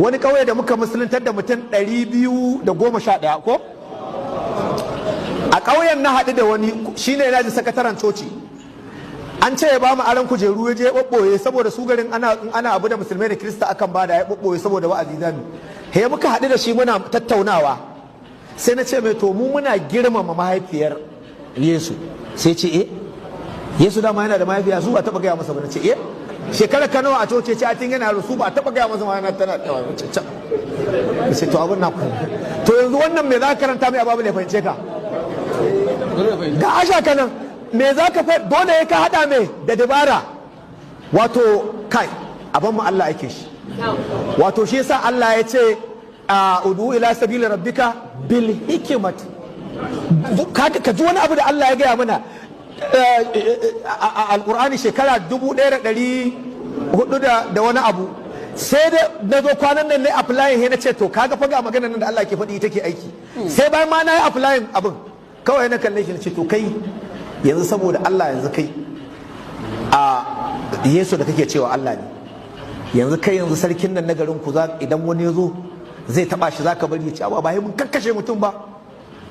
Wani ƙauye da muka musuluntar da mutum 211 ko a ƙauyen, na haɗu da wani, shine na ji sakataren coci. An ce ya ba mu aron kujeru, ya je ya ɓaɓɓoye, saboda su garin ana abu da musulmai da Kirista akan bada. Ya ɓaɓɓoye saboda wa'azi zamu he. Muka haɗu da shi muna tattaunawa, sai na ce mai, "To, mu muna girmama mahaifiyar Yesu." Sai ce, "Eh, Yesu dama yana da mahaifiya?" Su ba taɓa gaya masa ba. Na ce, "Eh, shekara ka nawa a coci?" Ce a tun yana su ba taɓa gaya masa ma yana tana. Ce, "To, abin na ku to yanzu wannan me za ka karanta mai a Bible ya fahimce ka?" Ga asha kanan, me za ka dole ya ka hada mai da dabara. Wato kai, abin mu Allah ake shi. Wato shi yasa Allah ya ce a ud'u ila sabili rabbika bil hikmati. Ka ji wani abu da Allah ya gaya mana a Alkur'ani shekara 1400 da wani abu. Sai da na zo kwanan nan ne applying, sai na ce, "To, kaga fa ga maganar nan da Allah ke faɗi take aiki." Sai bayan ma na yi applying abin, kawai na kalle shi na ce, "To, kai yanzu, saboda Allah, yanzu kai a Yesu da kake cewa Allah ne, yanzu kai, yanzu sarkin nan na garin ku, idan wani ya zo zai taba shi, zaka bari?" Ya ce, "Ba mun kakkashe mutum ba."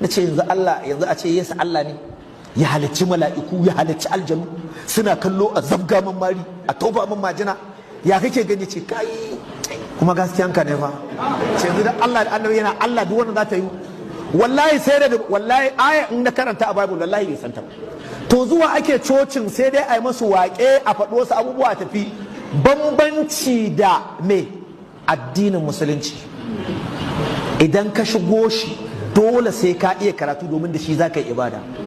Na ce, "Yanzu Allah, yanzu a ce Yesu Allah ne, ya halicci mala'iku, ya halicci aljanu, suna kallo a zabga man mari, a tofa man majina, ya kake gani?" Ce, "Kai kuma gaskiyanka ne fa." Ce, "Yanzu da Allah da Annabi yana Allah, duk wannan za ta yi?" Wallahi sai da wallahi aya in na karanta a Bible, wallahi bai santa ba. To, zuwa ake cocin sai dai a yi masu waƙe, a faɗo wasu abubuwa, tafi. Bambanci da me addinin Musulunci, idan ka shigo shi dole sai ka iya karatu, domin da shi za ka yi ibada.